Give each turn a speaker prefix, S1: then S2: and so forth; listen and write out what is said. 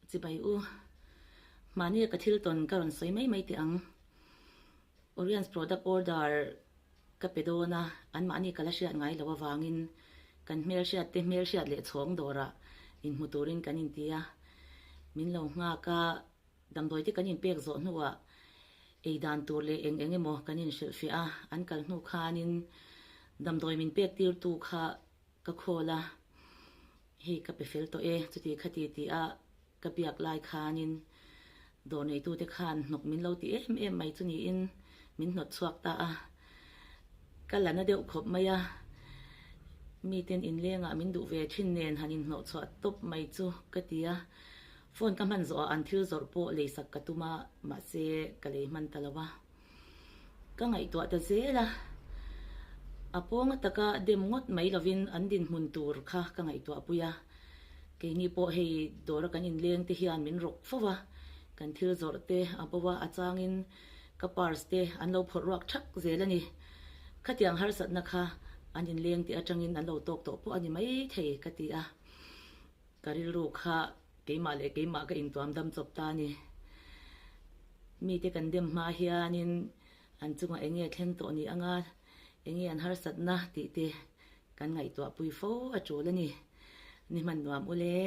S1: Chibai u, mahni a ka thil tawn ka rawn sawi mai mai teh ang. Oriens product order ka pe dawn a, anmahni ka la hriat ngai loh avangin kan hmelhriat te hmelhriat leh chhawng dawrah inhmu turin kan inti a. Min lo nghak a, damdawi te kan inpek zawh hnuah ei dan tur leh eng eng emaw kan inhrilhfiah a, an kal hnu khanin damdawi min pek tirtu kha ka call a. Hei ka pe fel tawh e, chuti khati ti a ka biak lai khanin dawr neitute khan hnawk min lo ti em em mai chu niin min hnawt chhuak ta a. Ka la na deuh khawp mai a, miten inlengah min duh ve thin nen han inhnawh chhuah tawp mai chu ka ti a. Phone ka hman zawhah an thil zawrh pawh leisak ka tum a, mahse ka lei hman ta lo a. Ka ngaihtuah ta zel a, a pawnga taka dem ngawt mai lovin an dinhmun tur kha ka ngaihtuah pui a. Keini pawh hei dawra kan inleng te hian min rawk fo va, kan thil zawrh te a bo a, a changin ka purse te an lo phawrh ruak thak zel a ni. Khatiang harsatna kha an inleng te atangin an lo tawk tawh pawh a ni maithei ka ti a. Ka rilru kha keimah leh keimah ka intuam dam chawp ta a ni. Mite kan dem hma hianin an chungah eng nge thleng tawh ni anga, eng nge an harsatna tih te kan ngaihtuah pui fo a tul a ni. Ni hman nuam ule.